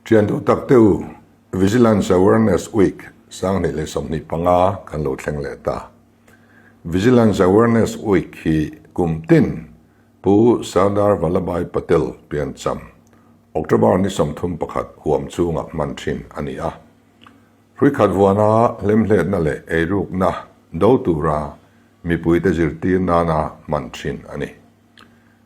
Thian duh tak te u, Vigilance Awareness Week 2025 kan lo thleng leh ta. Vigilance Awareness Week hi kum tin Pu Sardar Vallabhbhai Patel piancham October ni 31 huam chhunga hman thin a ni a. Hruikhat vuana hlemhletna leh eirukna do tura mipuite zirtir nana hman thin a ni.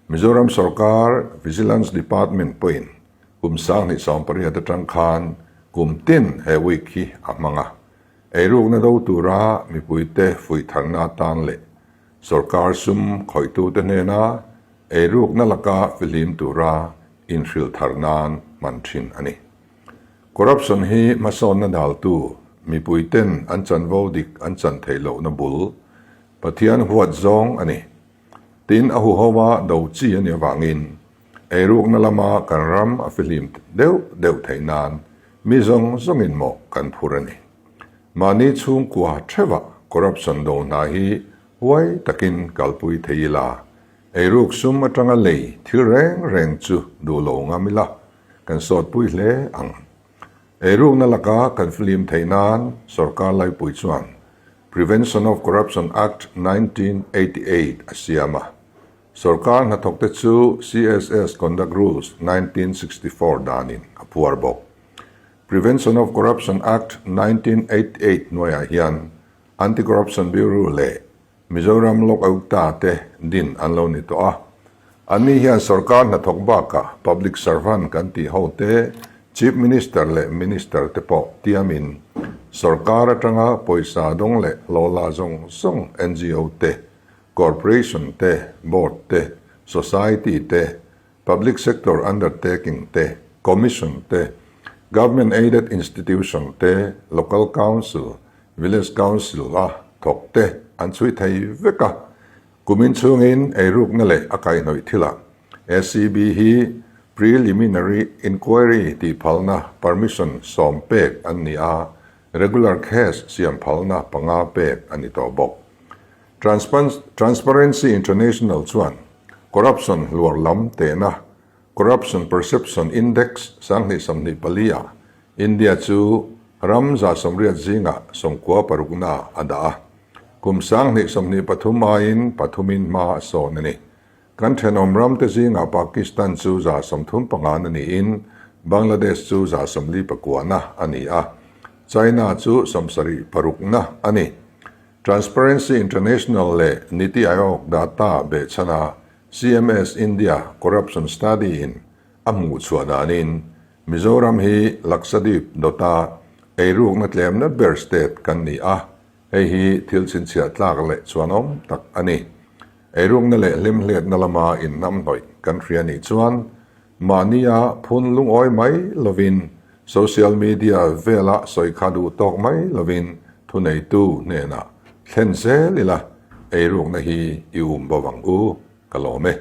Mizoram sorkar Vigilance Department pawhin kum 2018 atang khan kum tin he week hi a hmang a. Eirukna do tura mipuite fuih tharna atan leh sorkar sum khawihtute hnena eirukna laka fihlim tura inhrilh thar nan hman thin a ni. Corruption hi hmasawnna daltu mipuiten an chanvo dik an chan theih lohna bul Pathian huat zawng a ni. Tin, a huhova do chi a nih avangin eirukna lama kan ram a fihlim deuh deuh theih nan mi zawng zawngin mawh kan phur a ni. Mahni chhungkua theuhah corruption do hna hi huai takin kalpui thei ila, eiruk sum atanga lei thil reng reng chu duh lo ngam ila kan sawtpui hle ang. Eirukna laka kan fihlim theih nan sorkar laipui chuan Prevention of Corruption Act 1988 a siam a. Sorkar hnathawkte chu CSS Conduct Rules 1964 danin a phuar bawk. Prevention of Corruption Act 1988 hnuaiah hian Anti-Corruption Bureau leh Mizoram Lok Ayukta te din an lo ni tawh a. Anni hian sorkar hnathawk bakah public servant kan tih ho te, Chief Minister leh Minister te pawh tiamin sorkar atanga pawisa dawng leh hlawhla zawng zawng NGO te, Corporation te, Board te, Society te, Public Sector Undertaking te, Commission te, Government Aided Institution te, Local Council, Village Council a thawk te an chhui thei vek a. Kumin chhungin eirukna leh a kaihhnawih thilah ACB hi Preliminary Inquiry tih phalna permission sawm pek an ni a, regular case siam phalna panga pek a ni tawh bawk. Transparency International chuan corruption hluar lam tehna Corruption Perception Index 2024 ah India chu ram 180 zingah 96 na a dah a. Kum 2023 aiin pathumin hma a sawn a ni. Kan thenawm ramte zingah Pakistan chu 35 na niin Bangladesh chu 49 na a ni a, China chu 76 na a ni. Transparency International leh Niti Aayog data behchhana CMS India Corruption Study in a hmuh chhuah danin Mizoram hi Lakshadweep dawta eirukna tlemna ber state kan ni a, hei hi thil chhinchhiah tlak leh chuanawm tak a ni. Eirukna leh hlimhletna lama inhnamhnawih kan hria nih chuan mahnia phun lungawi mai lovin social media vela sawi kha duh tawk mai lovin thuneitu hnenah thlen zel ila eirukna hi i um bo ang u, ka lawm e.